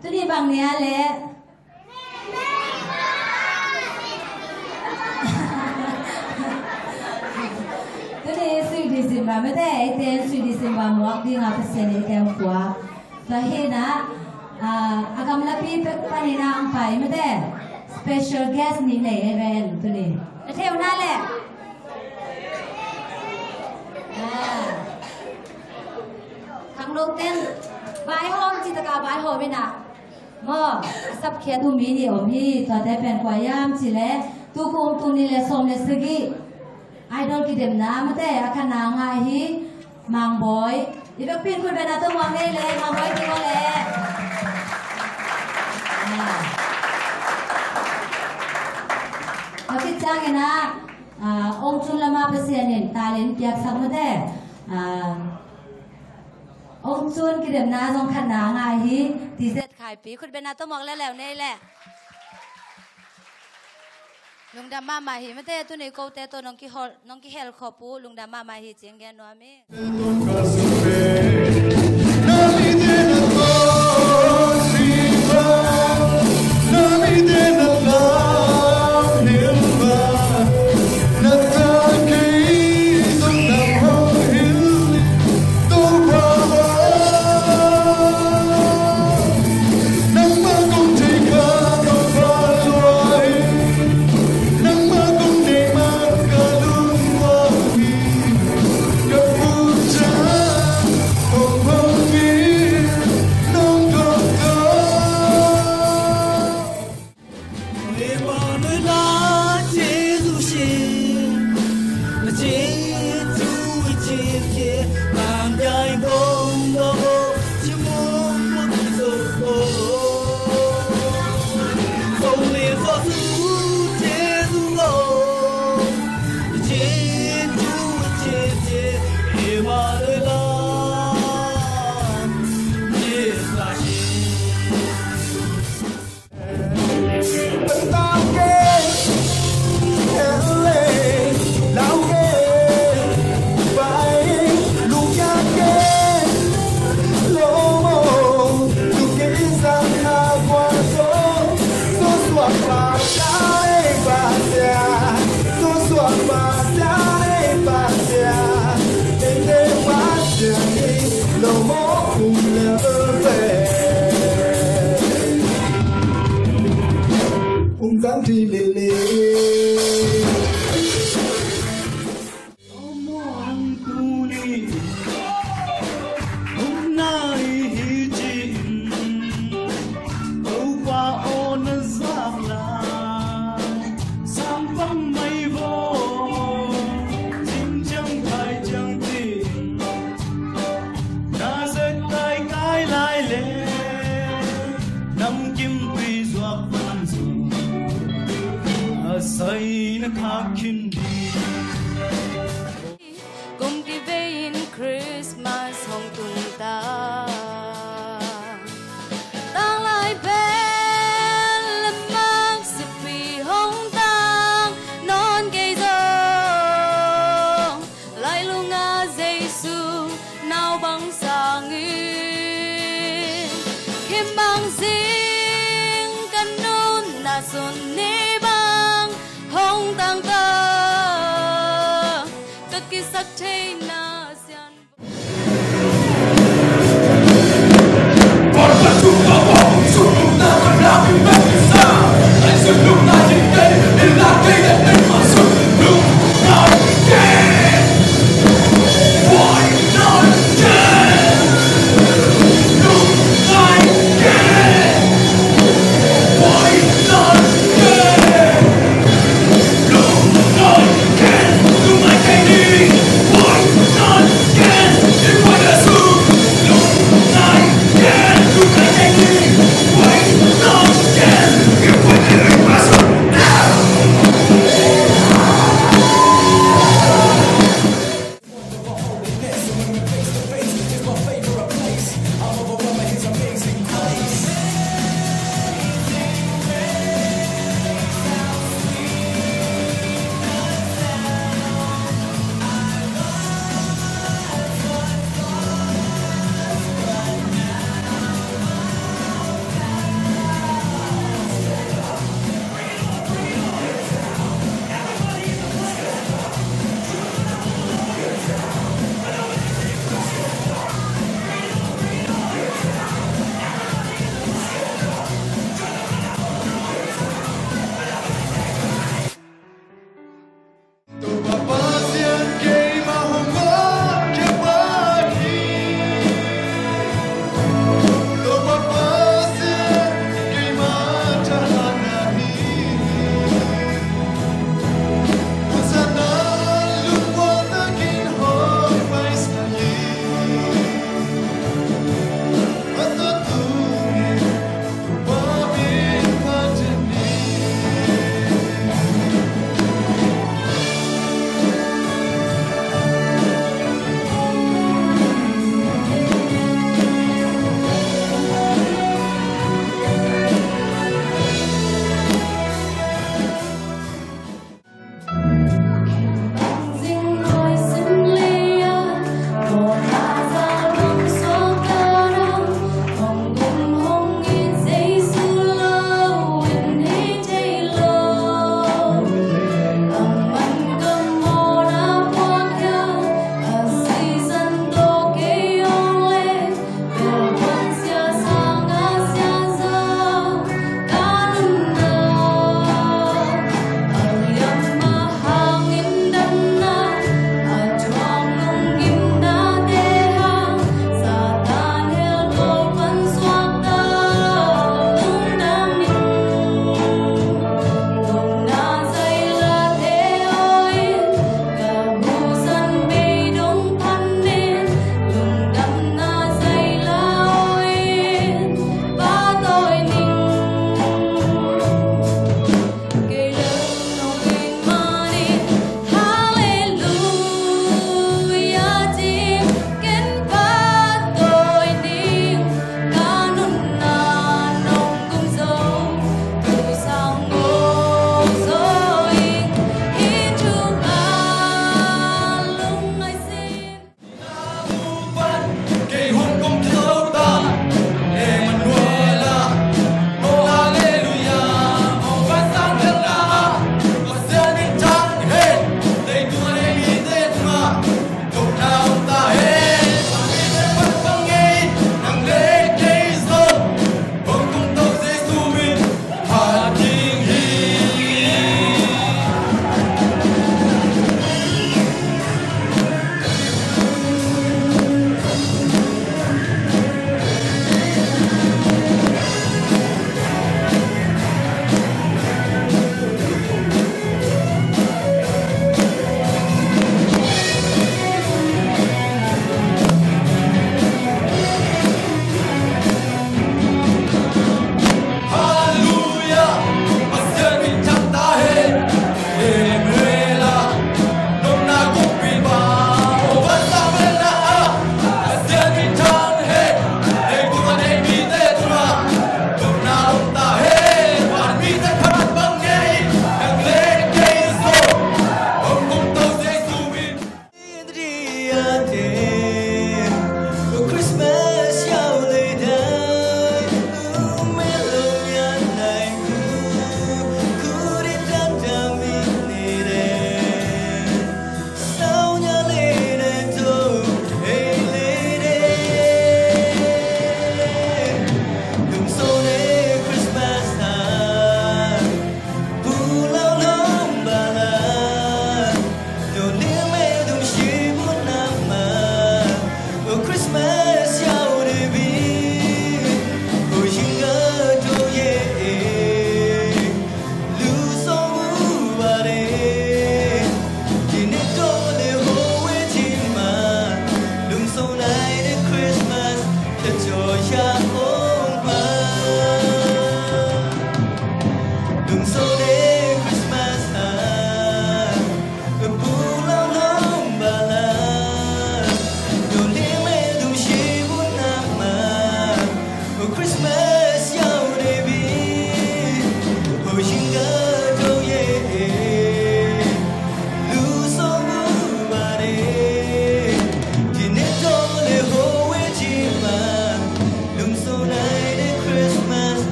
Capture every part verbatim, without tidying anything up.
Tuni bang ni a leh? Tuni sui December mate, eite sui December muak dinga Pasian in eite hong puak. Tua hi na, ah, a gamlapi pek panin a hong pai mate, special guest nih nei ei ven tuni. Na thei uh na leh? Ah. Khangno ten vaihawm cih taka vaihawm in a maw, a sapkhiat uh mi nih om hi. Tuate pen kua hiam cih leh tu kum tul nih le sawm le sagih Idol kidemna mate a khatna ngah hi. Mang Bawi, i vekpi in khut beng a tum uh nei leh, Mang Bawi, tum uh leh. Ah. Tua khit ciangin a, ah, Ong Cun lam ah Pasian in talent piaksak mate, ah, Ong Cun kidemna zong khatna ngah hi. Tizet Khaipi, khut beng a tum uh leuleu nei leh. Lungdam mahmah hi mate, tuni kote tawh nong kihel, nong kihel khop uh, lungdam mahmah hi ci-in gen nuam hi. Kum kivei in Christmas hong tung ta. Tanglai pen le mak sipi hong tang nawn kei zong, lailunga Jesu naupang sangin, khimbang zing ka nunna sun ni bang hong tang ta, ka kisak theihna sian.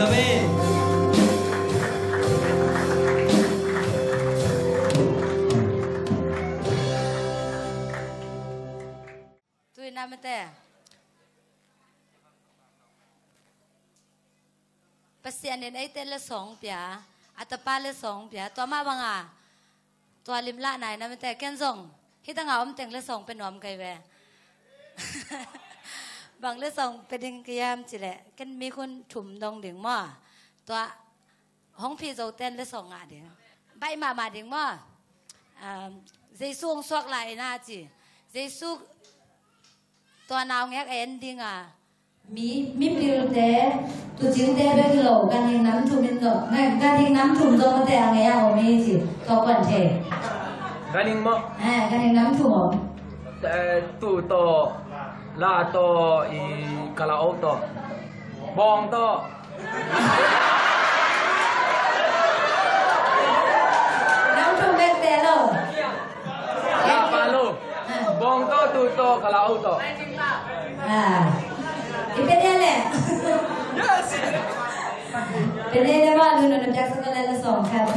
Amen. Tui na mate. Pasian in eite letsong pia, a tapa letsong pia, tua mah banga tua limlah nai na mate, ken zong hih tangah om teng letsong pe nuam kei ve. Bang letsong pe ding ka hiam cih leh, ken mi khun thum dong ding maw. Tua hong phih zo ten letsong ngah ding. Baih mahmah ding maw. Um, Jesu hong suak lai na ci. Jesu tua naungek a en ding a, mi, mipilte, tuucingte bek hi lo, ganhing nam thum in zong, ganhing nam thum zong mate a ngei a om hi ci, tua kuan thei. Ganhing maw? Eh, ganhing nam thum om. Eh, tuu tawh, la tawh, i, kalaoh tawh, bawng tawh. Nam thum bek te lo. Lapa lo. Bawng tawh, tuu tawh, kalaoh tawh. Ah. I pe dia le. Pe dia le ba lu no na piak sa ko le la sawng khat.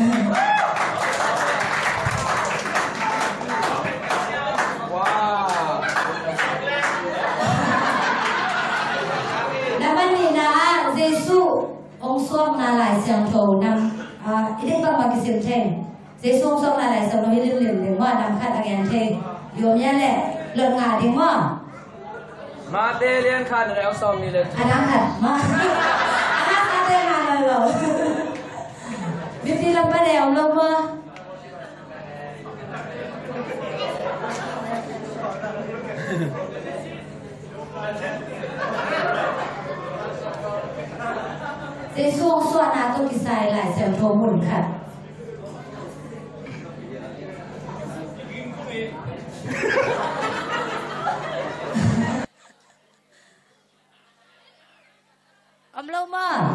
Wow. Nambat nihna ah Jesu hong suakna Lai Siangtho nam, ah, i deih bangmah kisim thei. Jesu hong suakna Lai Siangtho hi limlim ding maw, nam khat a ngen thei. Yom ya le, lot ngah ding maw. Mate lian khat na le hong sawm ni le. A dang khat maw. A dang khat te ngah lo lo. Mipil lam pa le hong lo maw. Jesu hong suahna tawh kisai Lai Siangtho mun khat. Om lo maw?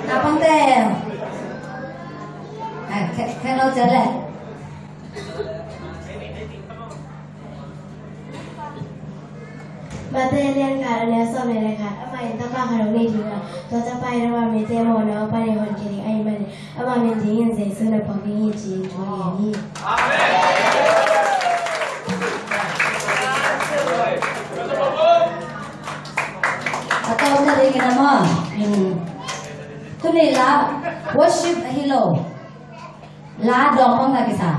Napangte. Ai, khe, khe lo ciat leh. Mate lian khat a neu sawm le khat. Amah in tapa khat hong nei ding a, tua tapa in ama mite mawhna uh pan ei honkhia ding ahih manin ama min dingin Jesu na phuak ding hi ci-in thu ngen hi. A tawpna dingin a maw. Hmm. Tuni la worship ahi lo. La dawng bangzah kisa.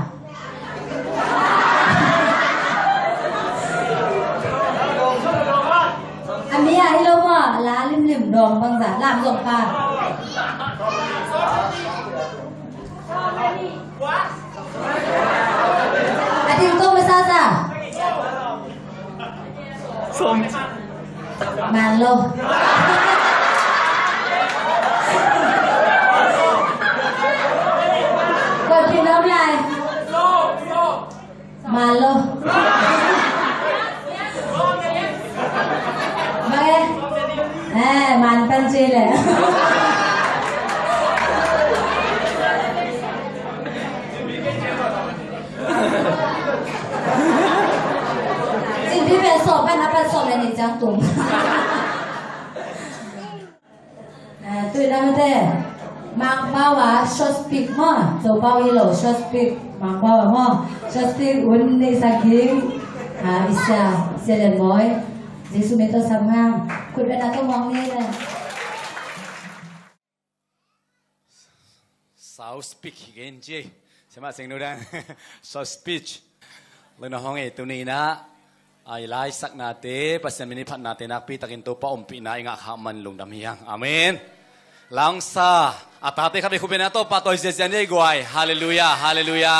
A mi ahi lo maw, la limlim dawng bangzah, lam zong pa. A ding to masa sa. Som. Man lo. Kua pin om lai. Man lo. Bang e. Eh, man pan ci le. Cin pi pen sawm pan a pan sawm le nih ciang tum. Ah, tui na mate. Mangpau a short speech maw. Zopau hi lo short speech. Mangpau a maw. Short speech un nei sa king. Ah, i sia, sia lian mawi. Jesu min tawh sam hang. Khut beng a tawh muang ni le. Sau speak hi gen ci. Sema seng nu dan. Sau speech. Luna hong e tuni na. Ai lai saknate, Pasian min i phatnate nakpi takin Topa ompihna i ngah khak man lungdam hi hang. Amen. Langsa. A tate khat i khupena Topa tawi ziazian i guai. Halleluia, halleluia.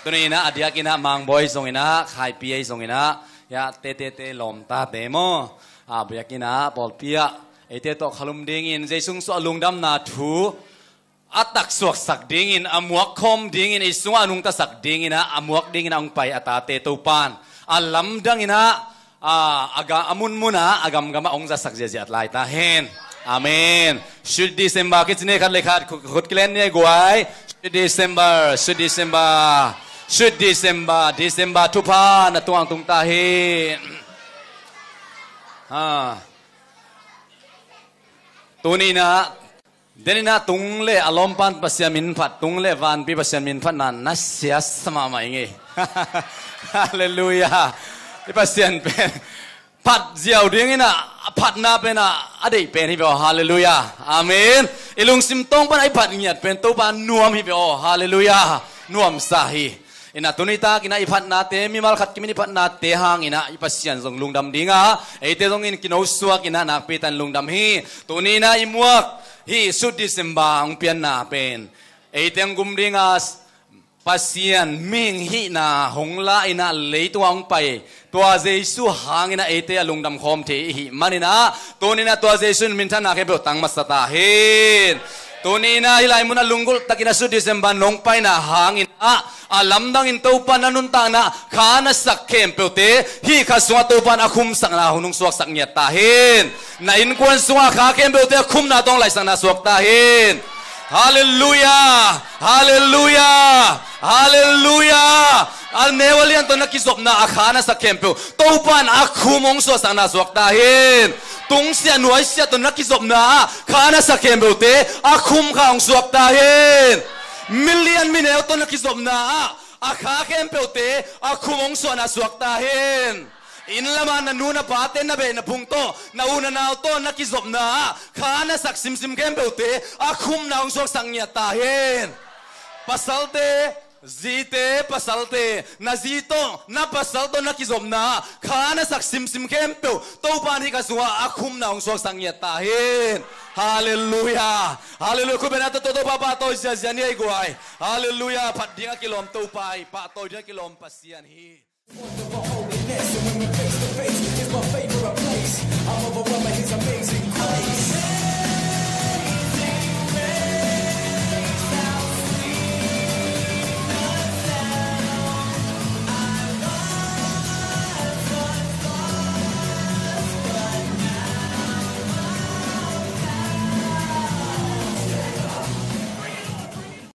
Tuni na a diak ina Mangbawi zong ina, Khaipi ei zong ina. Ya, te te te lawm tate maw. A biak ina, pawlpi ah. Eite tawh khalum dingin, Jesu suah lungdamna thu a taksuaksak dingin, a muakkhawm dingin, i sungah a nungtasak dingin, a muak dingin a hong pai a tate Topan a lamdang in a, a, a ga, a munmun ah, a gamgam ah hong zatsak ziahziah lai ta hen. Amen. Sweet December, kicine khat le khat, khut, khut kilen ni guai. Sweet December, Sweet December, Sweet December, December thupha na tungah hong tung ta hen. Ha. Tuni-in ah, den in ah tung le a lawmpan Pasian min phat, tung le vanpi Pasian min phatna na siasa mahmah ing ei. Halleluiah. I Pasian pen phat ziau dingin ah, a phatna pen ah, a deih pen hi ve aw. Halleluiah. Amen. I lungsim tawng pan a i phat ngiat pen Topa nuam hi ve aw. Halleluiah. Nuamsa hi. In ah tuni takin ah i phatnate, mimal khat kimin i phatnate hangin ah i Pasian zong lungdam ding a, eite zongin kinosuak in ah nakpi tan lungdam hi. Tuni-in ah i muak hih Sut December hong pianna pen eite hong gum ding a, Pasian mihing hihna hong la in ah leitung ah hong pai, tua Jesu hangin ah eite a lungdam khawm thei i hih manin ah, tuni-in ah tua Jesu in minthanna khempeuh tang masa ta hen. Tuni-in ah hih lai mun ah lunggulh takin ah Sut December nong paina hangin ah, a lamdangin Topa na nuntakna kha na sak khempeuhte hih kha sungah Topa in a khumsakna hun hong suaksak ngiat ta hen. Na innkuan sungah kha khempeuhte a khumna tawh hong laisakna suak ta hen. Halleluiah. Halleluiah. Halleluiah. A neu a lian tawh na kizopna a kha na sak khempeuh Topa in a khum hong suahsakna suak ta hen. Tungsiah nuaisiah tawh na kizopna ah kha na sak khempeuhte a khum kha hong suak ta hen. Milian mineu tawh na kizopna ah a kha khempeuhte a khum hong suahna suak ta hen. Inn lamah na nu na pate, na beh na phung tawh, na u na nau tawh na kizopna ah kha na sak simsim khempeuhte a khumna hong suaksak ngiat ta hen. Pasalte, zite, pasalte, na zi tawh, na pasal tawh na kizopna ah kha na sak simsim khempeuh Topa in hih kha sungah a khumna hong suaksak ngiat ta hen. Halleluiah. Halleluiah. Khut bengna tawh Topa pahtawi ziazia ni ei guai. Halleluiah. Phat ding a kilawm Topa hi, pahtawi ding a kilawm Pasian hi.